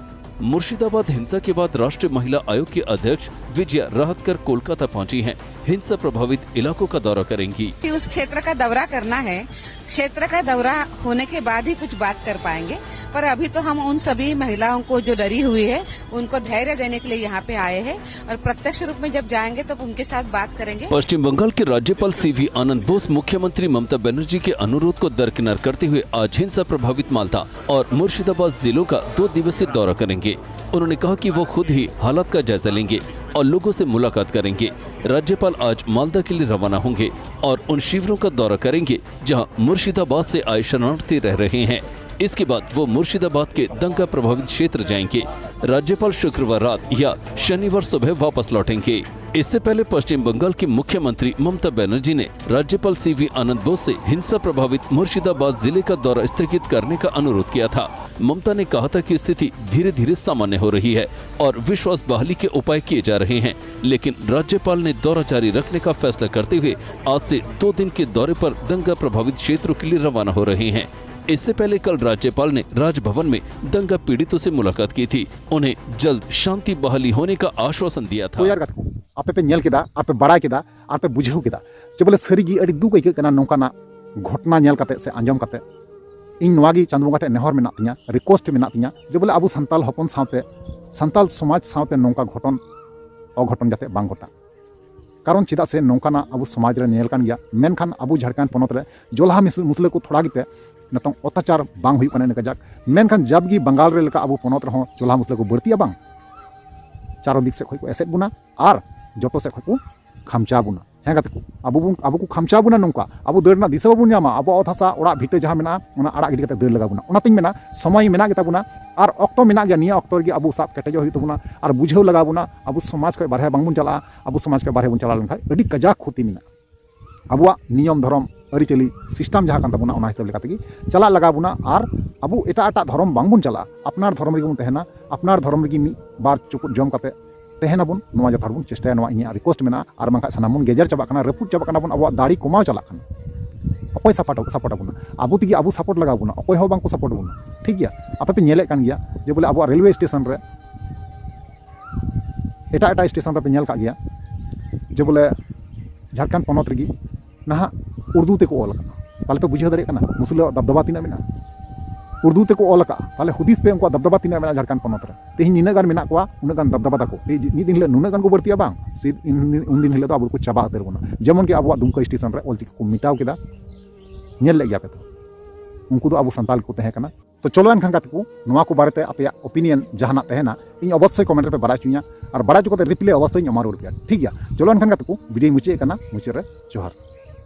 मुर्शिदाबाद हिंसा के बाद राष्ट्रीय महिला आयोग की अध्यक्ष विजया रहतकर कोलकाता पहुंची हैं। हिंसा प्रभावित इलाकों का दौरा करेंगी। कि उस क्षेत्र का दौरा करना है। क्षेत्र का दौरा होने के बाद ही कुछ बात कर पाएंगे, पर अभी तो हम उन सभी महिलाओं को जो डरी हुई है, उनको धैर्य देने के लिए यहाँ पे आए हैं और प्रत्यक्ष रूप में जब जाएंगे तो उनके साथ बात करेंगे। पश्चिम बंगाल के राज्यपाल सीवी आनंद बोस मुख्यमंत्री ममता बनर्जी के अनुरोध को दरकिनार करते हुए आज हिंसा प्रभावित मालदा और मुर्शिदाबाद जिलों का दो दिवसीय दौरा करेंगे। उन्होंने कहा कि वो खुद ही हालात का जायजा लेंगे और लोगों से मुलाकात करेंगे। राज्यपाल आज मालदा के लिए रवाना होंगे और उन शिविरों का दौरा करेंगे, जहां मुर्शिदाबाद से आए शरणार्थी रह रहे हैं। इसके बाद वो मुर्शिदाबाद के दंगा प्रभावित क्षेत्र जाएंगे। राज्यपाल शुक्रवार रात या शनिवार सुबह वापस लौटेंगे। इससे पहले पश्चिम बंगाल की मुख्यमंत्री ममता बनर्जी ने राज्यपाल सीवी आनंद बोस से हिंसा प्रभावित मुर्शिदाबाद जिले का दौरा स्थगित करने का अनुरोध किया था। ममता ने कहा था कि स्थिति धीरे धीरे सामान्य हो रही है और विश्वास बहाली के उपाय किए जा रहे हैं, लेकिन राज्यपाल ने दौरा जारी रखने का फैसला करते हुए आज से दो दिन के दौरे पर दंगा प्रभावित क्षेत्रों के लिए रवाना हो रहे हैं। इससे पहले कल राज्यपाल ने राजभवन में दंगा पीड़ितों से मुलाकात की थी, उन्हें जल्द शांति बहाली होने का आश्वासन दिया था। ᱛᱚᱭᱟᱨ ᱠᱟᱛᱮ ᱠᱚ ᱟᱯᱮ ᱯᱮ ᱧᱮᱞ ᱠᱮᱫᱟ ᱟᱨ ᱯᱮ ᱵᱟᱲᱟᱭ ᱠᱮᱫᱟ ᱟᱨ ᱯᱮ ᱵᱩᱡᱷᱟᱹᱣ ᱠᱮᱫᱟ ᱡᱮ ᱵᱚᱞᱮ ᱥᱟᱹᱨᱤ ᱜᱮ ᱟᱹᱰᱤ ᱫᱩᱠ ᱟᱹᱭᱠᱟᱹᱜ ᱠᱟᱱᱟ ᱱᱚᱝᱠᱟᱱᱟᱜ ᱜᱷᱚᱴᱱᱟ ᱧᱮᱞ ᱠᱟᱛᱮ ᱥᱮ ᱟᱸᱡᱚᱢ ᱠᱟᱛᱮ᱾ ᱤᱧ ᱱᱚᱣᱟ ᱜᱮ ᱪᱟᱸᱫᱳ ᱵᱚᱸᱜᱟ ᱴᱷᱮᱱ ᱱᱮᱦᱚᱨ ᱢᱮᱱᱟᱜ ᱛᱤᱧᱟ, ᱨᱤᱠᱩᱭᱮᱥᱴ ᱢᱮᱱᱟᱜ ᱛᱤᱧᱟ ᱡᱮ ᱵᱚᱞᱮ ᱟᱵᱚ ᱥᱟᱱᱛᱟᱞ ᱦᱚᱯᱚᱱ ᱥᱟᱶᱛᱮ, ᱥᱟᱱᱛᱟᱞ ᱥᱚᱢᱟᱡᱽ ᱥᱟᱶᱛᱮ ᱱᱚᱝᱠᱟ ᱜᱷᱚᱴᱚᱱ ᱚᱜᱷᱚᱴᱚᱱ ᱡᱟᱛᱮ ᱵᱟᱝ ᱜᱷᱚᱴᱟᱜ᱾ ᱠᱟᱨᱚᱱ ᱪᱮᱫᱟᱜ ᱥᱮ ᱱᱚᱝᱠᱟᱱᱟᱜ ᱟᱵᱚ ᱥᱚᱢᱟᱡᱽ ᱨᱮ ᱧᱮᱞ ᱠᱟᱱ ᱜᱮᱭᱟ, ᱢᱮᱱᱠᱷᱟᱱ ᱟᱵᱚ ᱡᱷᱟᱲᱠᱷᱚᱸᱰ ᱯᱚᱱᱚᱛ ᱨᱮ ᱡᱚᱞᱦᱟ ᱢᱤᱥ- ᱢᱩᱥᱞᱟᱹ ᱠᱚ ᱛᱷᱚᱲᱟ ᱜᱮᱛᱮ ᱱᱤᱛᱚᱝ ᱚᱛᱛᱟᱪᱟᱨ ᱵᱟᱝ ᱦᱩᱭᱩᱜ ᱠᱟᱱᱟ ᱤᱱᱟᱹ ᱠᱟᱡᱟᱠ᱾ ᱢᱮᱱᱠᱷᱟᱱ ᱡᱟᱵᱜᱮ ᱵᱟᱝᱜᱟᱞ ᱨᱮ ᱞᱮᱠᱟ ᱟᱵᱚ ᱯᱚᱱᱚᱛ ᱨᱮᱦᱚᱸ ᱡᱚᱞᱦᱟ ᱢᱩᱥᱞᱟᱹ ᱠᱚ ᱵᱟᱹᱲᱛᱤᱜᱼᱟ ᱵᱟᱝ, ᱪᱟᱨᱚ ᱫᱤᱠ ᱥᱮᱫ ᱠᱷᱚᱱ ᱠᱚ ᱮᱥᱮᱫ ᱵᱚᱱᱟ ᱟᱨ ᱡᱚᱛᱚ ᱥᱮᱫ ᱠᱷᱚᱱ ᱠᱚ ᱠᱷᱟᱢᱪᱟ ᱵᱚᱱᱟ᱾ ᱦᱮᱸ ᱜᱟᱛᱮ ᱠᱚ, ᱟᱵᱚ ᱵᱚᱱ ᱟᱵᱚ ᱠᱚ ᱠᱷᱟᱢᱪᱟ ᱵᱚᱱᱟ ᱱᱚᱝᱠᱟ, ᱟᱵᱚ ᱫᱟᱹᱲ ᱨᱮᱱᱟᱜ ᱫᱤᱥᱟᱹ ᱵᱟᱵᱚᱱ ᱧᱟᱢᱟ, ᱟᱵᱚᱣᱟᱜ ᱚᱛ ᱦᱟᱥᱟ ᱚᱲᱟᱜ ᱵᱷᱤᱴᱟᱹ ᱡᱟᱦᱟᱸ ᱢᱮᱱᱟᱜᱼᱟ ᱚᱱᱟ ᱟᱲᱟᱜ ᱜᱤᱰᱤ ᱠᱟᱛᱮ ᱫᱟᱹᱲ ᱞᱟᱜᱟᱣ ᱵᱚᱱᱟ᱾ ᱚᱱᱟᱛᱤᱧ ᱢᱮᱱᱟ ᱥᱚᱢᱚᱭ ᱢᱮᱱᱟᱜ ᱜᱮᱛᱟ ᱵᱚᱱᱟ ᱟᱨ ᱚᱠᱛᱚ ᱢᱮᱱᱟᱜ ᱜᱮᱭᱟ, ᱱᱤᱭᱟᱹ ᱚᱠᱛᱚ ᱨᱮᱜᱮ ᱟᱵᱚ ᱥᱟᱵ ᱠᱮᱴᱮᱡᱚᱜ ᱦᱩᱭᱩᱜ ᱛᱟᱵᱚᱱᱟ ᱟᱨ ᱵᱩᱡᱷᱟᱹᱣ ᱞᱟᱜᱟᱣ ᱵᱚᱱᱟ ᱟᱵᱚ ᱥᱚᱢᱟᱡᱽ ᱠᱷᱚᱱ ᱵᱟᱨᱦᱮ ᱵᱟᱝᱵᱚᱱ ᱪᱟᱞᱟᱜᱼᱟ᱾ ᱟᱵᱚ ᱥᱚᱢᱟᱡᱽ ᱠᱷᱚᱱ ᱵᱟᱨᱦᱮ ᱵᱚᱱ ᱪᱟᱞᱟᱣ ᱞᱮᱱᱠᱷᱟᱱ ᱟᱹᱰᱤ ᱠᱟᱡᱟᱠ ᱠᱷᱚᱛᱤ ᱢᱮᱱᱟᱜᱼᱟ᱾ ᱟᱵᱚᱣᱟᱜ ᱱᱤᱭᱚᱢ ᱫᱷᱚᱨᱚᱢ ᱟᱹᱨᱤᱪᱟᱹᱞᱤ ᱥᱤᱥᱴᱮᱢ ᱡᱟᱦᱟᱸ ᱠᱟᱱ ᱛᱟᱵᱚᱱᱟ ᱚᱱᱟ ᱦᱤᱥᱟᱹᱵ ᱞᱮᱠᱟ ᱛᱮᱜᱮ ᱪᱟᱞᱟᱜ ᱞᱟᱜᱟᱣ ᱵᱚᱱᱟ ᱟᱨ ᱟᱵᱚ ᱮᱴᱟᱜ ᱮᱴᱟᱜ ᱫᱷᱚᱨᱚᱢ ᱵᱟᱝᱵᱚᱱ ᱪᱟᱞᱟᱜᱼᱟ, ᱟᱯᱱᱟᱨ ᱫᱷᱚᱨᱚᱢ ᱨᱮᱜᱮ ᱵᱚᱱ ᱛᱟᱦᱮᱱᱟ, ᱟᱯᱱᱟᱨ ᱫᱷᱚᱨᱚᱢ ᱨᱮᱜᱮ ᱢᱤᱫ ᱵᱟᱨ ᱪᱩᱯᱩᱫ ᱡᱚᱢ ᱠᱟᱛᱮ ᱛᱟᱦᱮᱱᱟᱵᱚᱱ, ᱱᱚᱣᱟ ᱡᱚᱛᱚ ᱦᱚᱲ ᱵᱚᱱ ᱪᱮᱥᱴᱟᱭᱟ, ᱱᱚᱣᱟ ᱤᱧᱟᱹᱜ ᱨᱤᱠᱩᱭᱮᱥᱴ ᱢᱮᱱᱟᱜᱼᱟ᱾ ᱟᱨ ᱵᱟᱝᱠᱷᱟᱱ ᱥᱟᱱᱟᱢ ᱵᱚᱱ ᱜᱮᱡᱮᱨ ᱪᱟᱵᱟᱜ ᱠᱟᱱᱟ, ᱨᱟᱹᱯᱩᱫ ᱪᱟᱵᱟᱜ ᱠᱟᱱᱟ ᱵᱚᱱ, ᱟᱵᱚᱣᱟᱜ ᱫᱟᱲᱮ ᱠᱚᱢᱟᱣ ᱪᱟᱞᱟᱜ ᱠᱟᱱᱟ᱾ ᱚᱠᱚᱭ ᱥᱟᱯᱳᱨᱴ ᱥᱟᱯᱳᱨᱴ ᱟᱵᱚᱱᱟ? ᱟᱵᱚ ᱛᱮᱜᱮ ᱟᱵᱚ ᱥᱟᱯᱳᱨᱴ ᱞᱟᱜᱟᱣ ᱵᱚᱱᱟ᱾ ᱚᱠᱚᱭ ᱦᱚᱸ ᱵᱟᱝᱠᱚ ᱥᱟᱯᱳᱨᱴ ᱟᱵᱚᱱᱟ᱾ ᱴᱷᱤᱠ ᱜᱮᱭᱟ, ᱟᱯᱮ ᱯᱮ ᱧᱮᱞᱮᱫ ᱠᱟᱱ ᱜᱮᱭᱟ ᱡᱮ ᱵᱚᱞᱮ ᱟᱵᱚᱣᱟᱜ ᱨᱮᱞᱣᱮ ᱥᱴᱮᱥᱚᱱ ᱨᱮ, ᱮᱴᱟᱜ ᱮᱴᱟᱜ ᱥᱴᱮᱥᱚᱱ ᱨᱮᱯᱮ ᱧᱮᱞ ᱠᱟᱜ ᱜᱮᱭᱟ ᱡᱮ ᱵᱚᱞᱮ ᱡᱷᱟᱲᱠᱷᱚᱸᱰ ᱯᱚᱱᱚᱛ ᱨᱮᱜᱮ ᱱᱟᱦᱟᱜ ᱩᱨᱫᱩ ᱛᱮᱠᱚ ᱚᱞ ᱟᱠᱟᱫᱟ᱾ ᱛᱟᱦᱚᱞᱮ ᱯᱮ ᱵᱩᱡᱷᱟᱹᱣ ᱫᱟᱲᱮᱭᱟᱜ ᱠᱟᱱᱟ ᱢᱩᱥᱞᱟᱹᱣᱟᱜ ᱫᱟᱵᱫᱟᱵᱟ ᱛᱤᱱᱟᱹᱜ ᱢᱮᱱᱟᱜᱼᱟ? ᱩᱨᱫᱩ ᱛᱮᱠᱚ ᱚᱞ ᱟᱠᱟᱫᱼᱟ᱾ ᱛᱟᱦᱚᱞᱮ ᱦᱩᱫᱤᱥ ᱯᱮ, ᱩᱱᱠᱩᱣᱟᱜ ᱫᱟᱵᱫᱟᱵᱟ ᱛᱤᱱᱟᱹᱜ ᱢᱮᱱᱟᱜᱼᱟ ᱡᱷᱟᱲᱠᱷᱚᱸᱰ ᱯᱚᱱᱚᱛ ᱨᱮ? ᱛᱮᱦᱮᱧ ᱱᱤᱱᱟᱹᱜ ᱜᱟᱱ ᱢᱮᱱᱟᱜ ᱠᱚᱣᱟ, ᱩᱱᱟᱹᱜ ᱜᱟᱱ ᱫᱟᱵᱫᱟᱵᱟ ᱛᱟᱠᱚ᱾ ᱛᱮᱦᱮᱧ ᱢᱤᱫ ᱫᱤᱱ ᱦᱤᱞᱳᱜ ᱱᱩᱱᱟᱹᱜ ᱜᱟᱱ ᱠᱚ ᱵᱟᱹᱲᱛᱤᱜᱼᱟ? ᱵᱟᱝ, ᱥᱮ ᱩᱱ ᱫᱤᱱ ᱦᱤᱞᱳᱜ ᱫᱚ ᱟᱵᱚ ᱫᱚᱠᱚ ᱪᱟᱵᱟ ᱩᱛᱟᱹᱨ ᱵᱚᱱᱟ᱾ ᱡᱮᱢᱚᱱ ᱠᱤ ᱟᱵᱚᱣᱟᱜ ᱫᱩᱢᱠᱟ ᱥᱴᱮᱥᱚᱱ ᱨᱮ ᱚᱞᱪᱤᱠᱤ ᱠᱚ ᱢᱮᱴᱟᱣ ᱠᱮᱫᱟ᱾ ᱧᱮᱞ ᱞᱮᱫ ᱜᱮᱭᱟ ᱯᱮ ᱛᱚ, ᱩᱱᱠᱩ ᱫᱚ ᱟᱵᱚ ᱥᱟᱱᱛᱟᱲ ᱜᱮᱠᱚ ᱛᱟᱦᱮᱸ ᱠᱟᱱᱟ᱾ ᱛᱚ ᱪᱚᱞᱚ ᱮᱱᱠᱷᱟᱱ ᱜᱟᱛᱮ ᱠᱚ, ᱱᱚᱣᱟ ᱠᱚ ᱵᱟᱨᱮᱛᱮ ᱟᱯᱮᱭᱟᱜ ᱚᱯᱤᱱᱤᱭᱚᱱ ᱡᱟᱦᱟᱱᱟᱜ ᱛᱟᱦᱮᱱᱟ, ᱤᱧ ᱚᱵᱚᱥᱥᱳᱭ ᱠᱚᱢᱮᱱᱴ ᱨᱮᱯᱮ ᱵᱟᱲᱟᱭ ᱦᱚᱪᱚᱧᱟ, ᱟᱨ ᱵᱟᱲᱟᱭ ᱦᱚᱪᱚ ᱠᱟᱛᱮ ᱨᱤᱯᱞᱟᱭ ᱚᱵᱚᱥᱥᱳᱭ ᱤᱧ ᱮᱢᱟ ᱨᱩᱣᱟᱹᱲ ᱯᱮᱭᱟ᱾ ᱴᱷᱤᱠ ᱜᱮᱭᱟ, ᱪᱚᱞᱚ ᱮᱱᱠᱷᱟᱱ ᱜᱟᱛᱮ ᱠᱚ, ᱵᱷᱤᱰᱤᱭᱳᱧ ᱢᱩᱪᱟᱹᱫ ᱠᱟᱱᱟ, ᱢᱩᱪᱟᱹᱫ ᱨᱮ ᱡᱚᱦᱟᱨ᱾